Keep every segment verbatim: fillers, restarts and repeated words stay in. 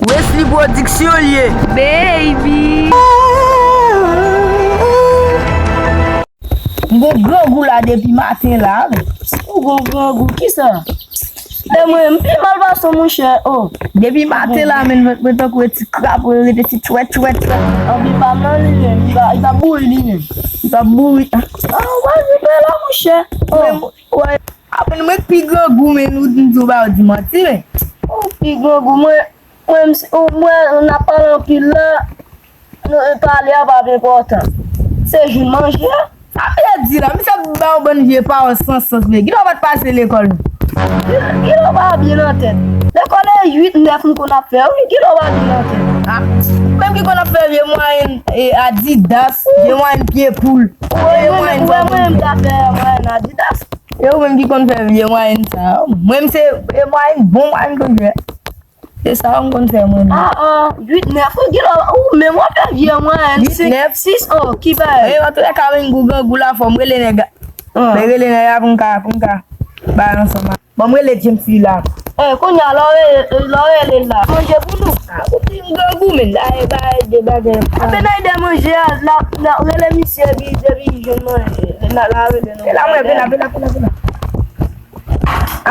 Wesley Production l ye. Baby. M gon grangou la depi maten la. Ou gon grangou, kisa? E mwen, m pi mal pase w, monchè. Oh. Depi maten la, men mwen, mwen tankou ti krab, mwen rete ti chwèt, chwèt, chwèt. Anpi pa m nan li menm, li pa, li pa bouri li menm. Li pa bouri. Ah, w pa vin pè la, monchè. Oh. Mwen, wè, apre mwen pi grangou, men ou di m di w pa di manti, men. Ou pi grangou, mwen, mwen, m si, ou, mwen, n ap pale anpil la. Nou, e, pale a pa enpòtan. Se jou manje a. Sa vle di la, misye ap ba yon bann vye pawòl san sans, men. Kilè w pa t pase lekòl, non? Kilè w pa byen nan tèt? Lekòl e uit, nèf m konn ap fè, wi. Kilè w pa byen nan tèt? Ah, menm ki konn ap fè vye mwayenn, e, Adidas, vye mwayenn pye poul, vye mwayenn mwen, mwen, m ta fè mwayenn Adidas. E ou menm ki konn fè vye mwayenn sa. Mwen, m se, e, mwayenn, bon mwayenn konn fè. Se sa m konn fè mwen. Ah, ah, uit, nèf, ou gen lò, ou menm w ap fè vye mwen, uit, nèf, sis, oh, ki bagay? E, antoulèka, men grangou la fò m rele nèg la. Ah. Men rele nèg la pou m ka, pou m ka bay ansanm a. Bon, m rele James li la. Eh, kounye a, lè w rele, lè w rele l la, manje pou nou. Ah, ou di m grangou, men, la, e bagay de bagay. Ape nan ide manje a, la, la, rele misye, epi, epi jwenn manje, la, la, rele nou. E la, mwen, vin la, vin la, vin la, vin la.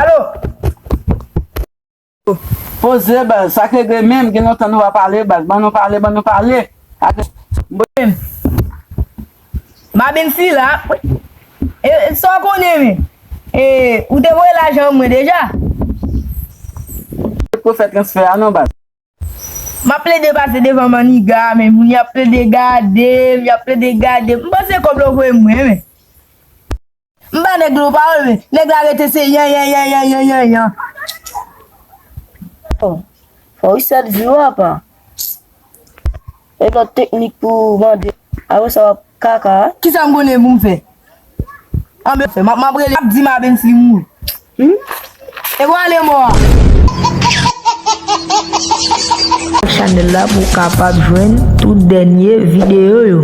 Alo? Poze, baz, sa k regle menm, gen lontan nou pa pale, baz, ban nou pale, ban nou pale. Sa k, mwen menm. Mabensi la, e, e, sa w konnen, men? E, ou te voye lajan mwen deja? Ou te fè transfè a non, baz. M ap plede pase devan Maniga, men moun y ap plede gade m, y ap plede gade m. M panse kòb la w voye mwen, men. M pa nèg dlo pawòl, men nèg la rete se yan, yan, yan. Oh, fò w reset vi w apa. E lòt teknik pou mande. Apre sa w ap kaka. Kisa m konnen pou m fè? Anben, m ap, m ap rele, m ap di Mabensi mouri. Hmm? E pou ale mò a. Chanèl la pou w kapab jwenn tout dènye videyo yo.